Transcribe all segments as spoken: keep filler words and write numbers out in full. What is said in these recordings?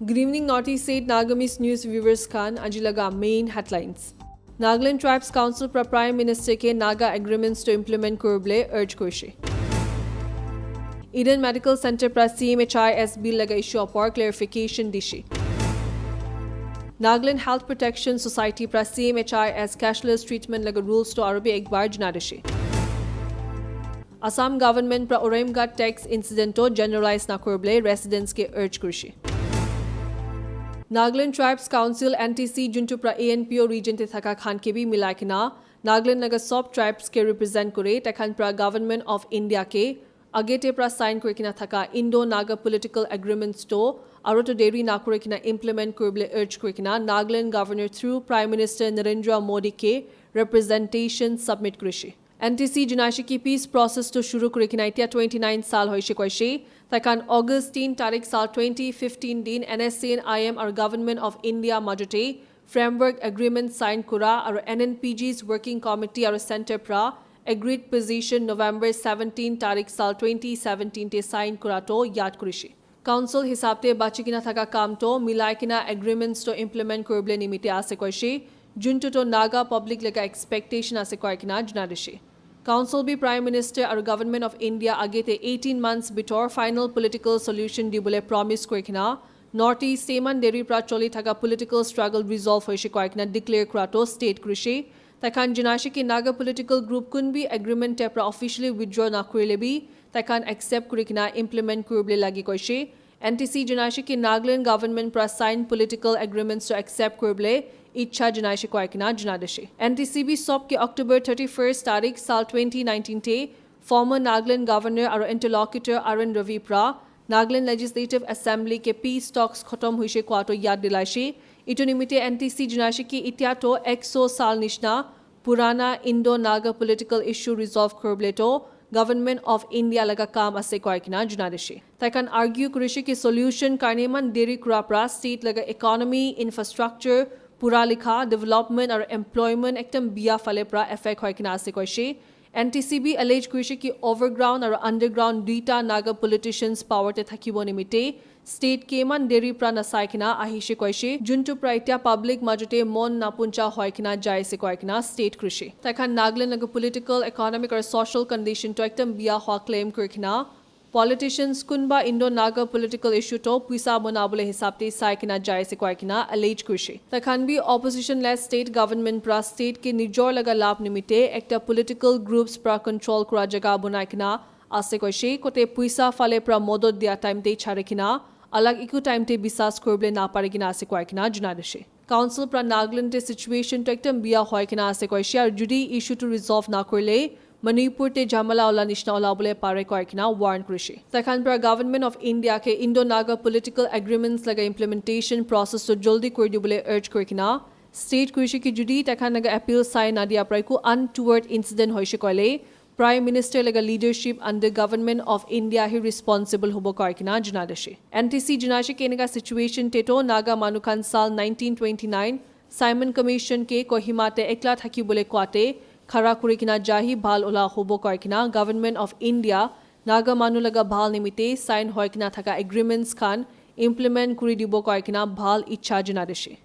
Good evening, Northeast State Nagamese News viewers khan. Aji laga main headlines. Nagaland Tribes Council pra Prime Minister ke Naga agreements to implement kuribole urge kurishe. Eden Medical Center pra C M H I S bill laga issue upor clarification dishe. Nagaland Health Protection Society pra C M H I S cashless treatment laga rules to aru bi ek bar jana dishe. Assam government pra Oraimghat tax incident to generalize na kuribole residents ke urge kurishe. Nagaland Tribes Council, N T C, juntu pra A N P O region te thaka khan ke bi milai kena Nagaland laga sub tribes ke represent kure, takhan pra Government of India ke agete pra sign kuri kena thaka Indo-Naga political agreements to aru to deri na kuri kena implement kuribole urge kuri kena Nagaland Governor through Prime Minister Narendra Modi ke representation submit kurishe. N T C janaishe ki peace process to shuru kuri kena itia twenty nine sal hoishe koishe. Takhan August teen tarik sal twenty fifteen din N S C N I M aru Government of India majote framework agreement sign kura aru N N P G's working committee aru center pra agreed position November seventeen tarik sal twenty seventeen te sign kura to yad kurishe. Council hisab te bachi kena thaka kam to milai kena agreements to implement kuribole nimite ase koishe, juntu to Naga public laga expectation ase koi kena jana dishe. Council bi Prime Minister aru Government of India agete eighteen months bitor final political solution dibole promise kuri kena North East te iman deri pra choli thaka political struggle resolve hoishe koi kena declare kura to state kurishe. Takhan janaishe ki Naga political group kun bi agreement te pra officially withdraw na kurile bi takhan accept kuri kena implement kuribole lagi koishe. N T C janaishe ki Nagaland government pra sign political agreements to accept kuribole ichha janaishe koi kena jana dishe. N T C bi sob ke October thirty first tarik sal twenty nineteen te former Nagaland governor aru interlocutor Arun Ravi pra Nagaland Legislative Assembly ke peace talks khotom hoishe kua to yad dilaishe. Itu nimite N T C janaishe ki itia to ekso sal nishna purana Indo-Naga political issue resolve kuribole to Government of India laga kam ase koi kena jana dishe. Takhan argue kurishe ki solution karne iman deri kura pra state laga economy, infrastructure, pura likha, development aru employment ekdam biya phale pra affect hoi kena ase koishe. N T C bi allege kurishe ki overground aru underground duita Naga politicians power te thakibo nimite state ke iman deri pra nasai kena ahishe koishe, juntu pra itia public majote mon napuncha hoi kena jai ase koi kena state kurishe. Takhan Nagaland laga political, economic aru social condition to ekdam biya hua claim kuri kena politicians kunba Indo-Naga political issue to puisa banabole hisab te sai kena jai ase koi kena allege kurishe. Takhan bi opposition led state government pra state ke nijor laga labh nimite ekta political groups pra control kura jaga banai kena ase koishe, kote puisa phale pra modot dia time te chari kena alag eku time te bisas kuribole na pari kena ase koi kena jana dishe. Council pra Nagaland te situation to ekdam biya hoi kena ase koishe aru judi issue to resolve na kurile Manipur te jhamala ola nishna ola bole pare koi kena warn kurishe. Takhan pra Government of India ke Indo-Naga political agreements laga implementation process to joldi kuri dibole urge kuri kena state kurishe ki judi takhan laga appeal sai na dia pra eku untoward incident hoishe koile Prime Minister laga leadership under Government of India hi responsible hobo koi kena jana dishe. N T C janaishe ki eneka situation te to Naga manu khan sal nineteen twenty nine Simon Commission ke Kohima te ekla thaki bole kua te khara kuri kena jahi bhal ola hobo koi kena Government of India Naga manu laga bhal nimite sign hoi kena thaka agreements khan implement kuri dibo koi kena bhal ichha jana dishe.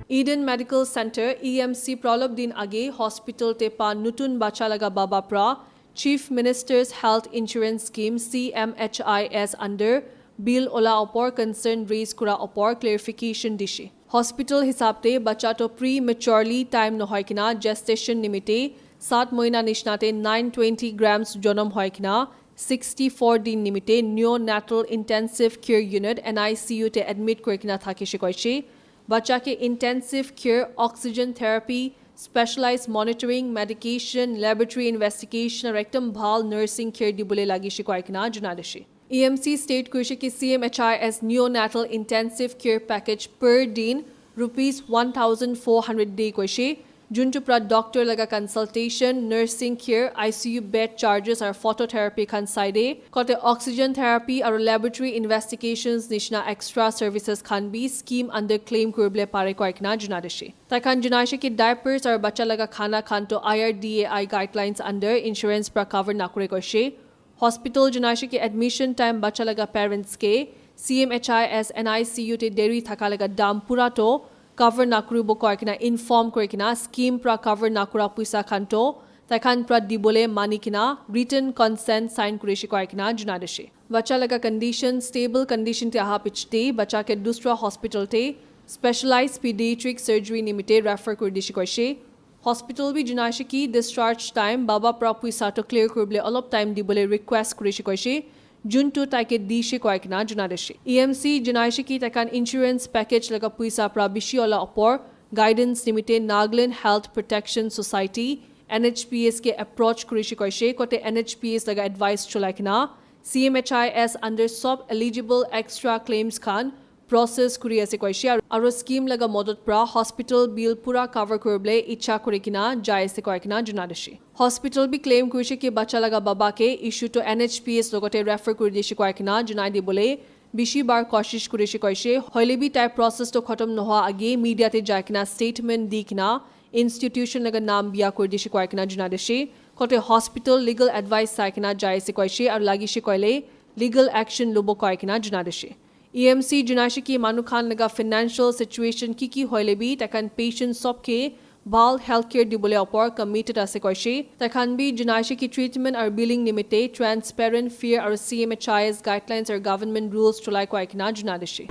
Eden Medical Center, E M C, pra olop din age hospital te pa nutun bacha laga baba pra Chief Minister's Health Insurance Scheme, C M H I S under bill ola opor concern raise kura opor clarification dishe. Hospital hisab te bacha to prematurely time nohoi kena gestation nimite sat moina nishna te nine twenty grams jonom hoi kena sixty four din nimite Neonatal Intensive Care Unit, N I C U, te admit kuri kena thakishe koishe. Bacha ke intensive care, oxygen therapy, specialized monitoring, medication, laboratory investigation aru ekdam bhal nursing care dibole lagishe koi kena jana dishe. E M C state kurishe ki C M H I S Neonatal Intensive Care Package per din rupees one thousand four hundred de koishe. Juntu pra doctor laga consultation, nursing care, I C U bed charges aru phototherapy khan saide, kote oxygen therapy aru laboratory investigations nishna extra services khan bi scheme under claim kuribole pare koi kena jana dishe. Takhan janaishe ki diapers aru bacha laga khana khan to I R D A I guidelines under insurance pra cover nakure koishe. Hospital janaishe ki admission time bacha laga parents ke C M H I S N I C U te deri thaka laga dam pura to cover nakuribo koi kena inform kuri kena scheme pra cover nakura puisa khan to tai khan pra dibole mani kena written consent sign kuri shi koi kena juna dishi. Bacha laga condition stable condition te aha pichete bacha ke dusra hospital te specialized pediatric surgery nimite refer kuri dishi koishe. Hospital bi junai shi ki discharge time baba pra puisa to clear kuribole olop time dibole request kuri shi koishe, juntu tai ke di shi koi kena junai dishi. E M C junai shi ki tai khan insurance package laga puisa pra bishi ola opor guidance nimite Nagaland Health Protection Society, N H P S ke approach kuri shi koishe, kote N H P S laga advice chulai kena C M H I S under sub eligible extra claims khan process kuri ase koishe, aru, aru scheme laga modot pra hospital bill pura cover kuribole icha kuri kena jai ase koi kena juna dishi. Hospital bi claim kurishe ki bacha laga baba ke issue to N H P S logote refer kuri dishi koi kena junai dibole bishi bar koshish kuri shi koishe, hoile bi tai process to khatam nohoa age media te jai kena statement di kena institution laga naam biya kuri dishi koi kena juna dishi. Kote hospital legal advice sai kena jai ase koishe aru lagi shi koile legal action lobo koi kena juna dishi. E M C junai shi ki manu khan laga financial situation ki ki hoile bi tai khan patient sob ke bhal healthcare dibole opor committed ase koishe. Tai khan bi junai shi ki treatment aru billing nimite transparent, fair aru C M H I S guidelines aru government rules chulai koi kena juna dishi.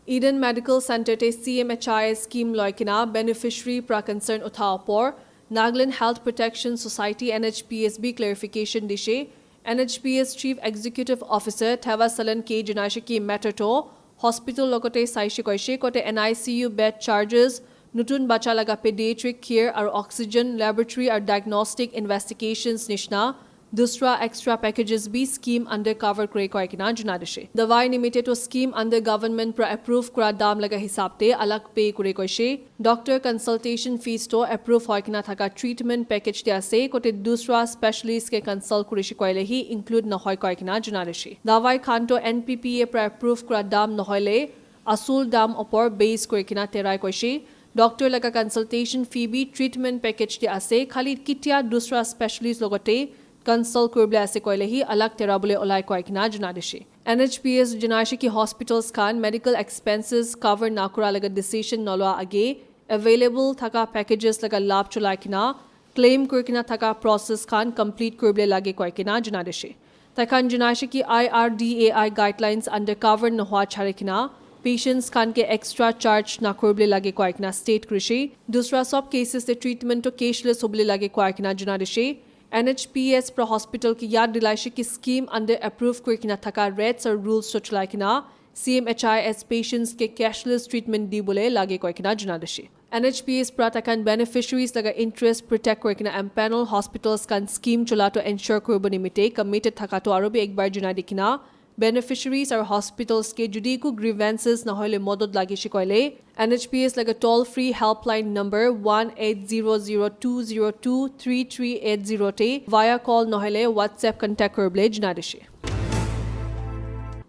Eden Medical Center te C M H I S scheme loi kena beneficiary pra concern utha opor Nagaland Health Protection Society, N H P S bi clarification dishi. N H P S Chief Executive Officer Theva Salan ke junai shi ki matter to hospital logote sai shi koishe, kote N I C U bed charges, nutun bacha laga pediatric care aru oxygen, laboratory aru diagnostic investigations nishna dusra extra packages bi scheme under cover kure koi kena juna dishi. Dawai nimite to scheme under government pra approve kura dam laga hisab te alag pay kure koishe. Doctor consultation fees to approve hoi kena thaka treatment package te ase, kote dusra specialist ke consult kuri shi koile hi include nohoi koi kena juna dishi. Dawai khan to N P P A pra approve kura dam nohoile asul dam opor base kuri kena terai koishe. Doctor laga consultation fee bi treatment package te ase, khali kitia dusra specialist logote consult kuribole ase koile hi alag tera bole olai koi kena juna dishi. N H P S junai shi ki hospitals khan medical expenses cover nakura laga decision nolwa age available thaka packages laga lab chulai kena claim kuri kena thaka process khan complete kuribole lage koi kena juna dishi. Tai khan junai shi ki I R D A I guidelines under cover nohwa chari kena patients khan ke extra charge nakuribole lage koi kena state kuri shi. Dusra sob cases te treatment to cashless hobole lage koi kena juna dishi. N H P S pra hospital ke yaad dilai shi ki scheme under approve kuri kena thaka rates aru rules to chulai kena C M H I S patients ke cashless treatment dibole lage koi kena juna dishi. N H P S pra tai khan beneficiaries laga interest protect kuri kena empanel hospitals khan scheme chula to ensure kuribo nimite committed thaka to aru bi ek bar junai di kena beneficiaries aru hospitals ke judi ku grievances nahoile modot lagi shi koile N H P S laga toll free helpline number one eight zero zero two zero two three three eight zero te via call nohoile WhatsApp contact kuribole junai dishi.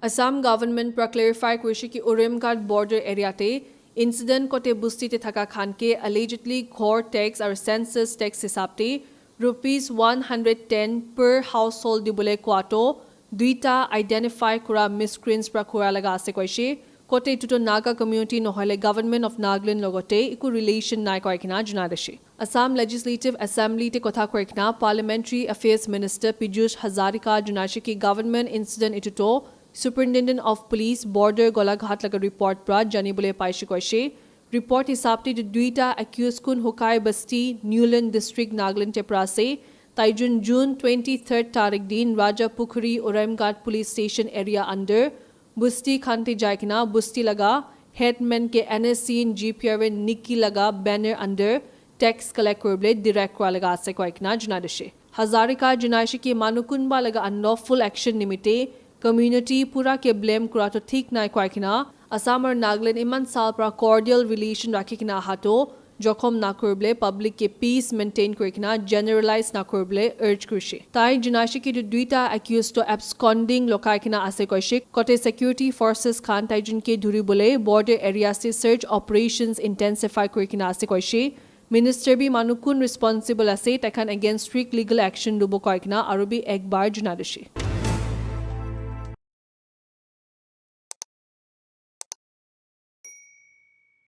Assam government pra clarify kurishi ki Urimghat border area te incident kote busti te thaka khan ke allegedly ghor tax aru census tax hisab te rupees one hundred ten per household dibole koa to duita identify kura miscreants pra kura laga ase koishe. Kote etu to Naga community nohoile Government of Nagaland logote eku relation nai koi kena junai dishi. Assam Legislative Assembly te kotha koi kena Parliamentary Affairs Minister Piyush Hazarika junai shi ki government incident etu to Superintendent of Police Border Golaghat laga report pra jani bole pai shi koishe. Report hisab te etu duita accused kun Hukai Basti, Newland District, Nagaland te pra ase. Tai jun June twenty third tarik din Raja Pukhuri Urimghat Police Station area under Busti khan te jai kena Busti laga headman ke N S C N G P R N Nikki laga banner under tax collect kuribole direct kura laga ase koi kena junai dishi. Hazarika junai shi ki manu kunba laga unlawful action nimite community pura ke blame kura to thik nai koi kena Assam aru Nagaland iman saal pra cordial relation rakhi kena aha to jokhom nakuribole public ke peace maintain kuri kena generalize nakuribole urge kurishe. Tai junai shi ki etu duita accused to absconding lokai kena ase koishe. Kote security forces khan tai jun ke dhuribole border area se search operations intensify kuri kena ase koishe. Minister bi manu kun responsible ase tai khan against strict legal action lobo koi kena aru bi ek bar junai dishi.